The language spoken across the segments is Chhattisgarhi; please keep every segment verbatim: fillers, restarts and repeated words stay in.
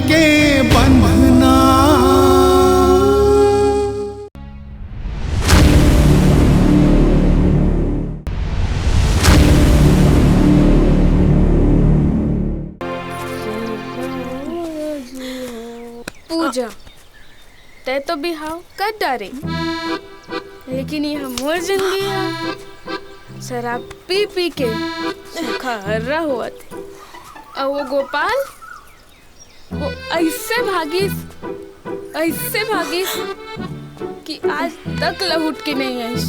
के बंधना। पूजा, तै तो बिहाव कर डारे, लेकिन ये मोर जिंदगी है। शराब पी पी के सूखा हर्रा होवत हे। अउ वो गोपाल, वो ऐसे भागिस, ऐसे भागिस कि आज तक लहुट के नहीं आइस।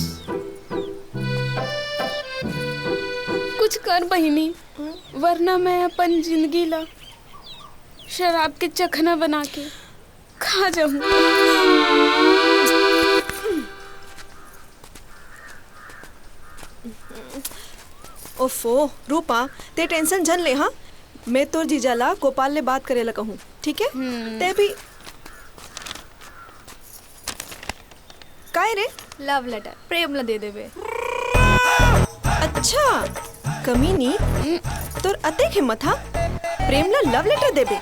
कुछ कर बहिनी, वरना मैं अपन जिंदगी ला शराब के चखना बना के खा जाऊं। ओफो, रूपा, ते टेंशन झन ले, हाँ? मैं तोर जीजा ला गोपाल ले बात करे ला कहूँ, ठीक है? हम्म। ते भी काय रे? लव लेटर प्रेम ला दे देबे। अच्छा, कमीनी, तोर अतेक हिम्मत हा? प्रेम ला लव लेटर देबे?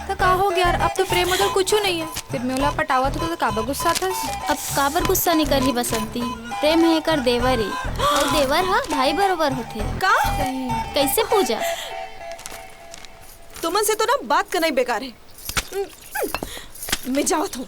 तो का हो गया यार, अब तो प्रेम उधर कुछ नहीं है, फिर मैं ओला पटावत हों तो काबर गुस्सा था? अब काबर गुस्सा नहीं करही बसंती, प्रेम है एकर देवर ही, और देवर हा भाई बरोबर होथे। का? कैसे पूजा? तुमन से तो ना बात करना ही बेकार है। मैं जावत हूँ।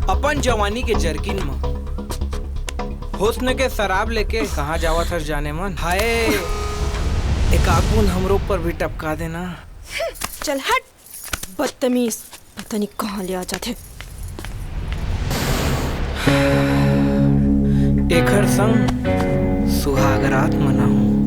अपन जवानी के जरकिन म हुस्न के शराब लेके कहाँ जावत हस जाने मन? हाय, एक आगुन हमरो ऊपर भी टपका देना। चल हट, बदतमीज, पता नहीं कहाँ ले आ जाथे। एखर संग सुहागरात मनाऊं।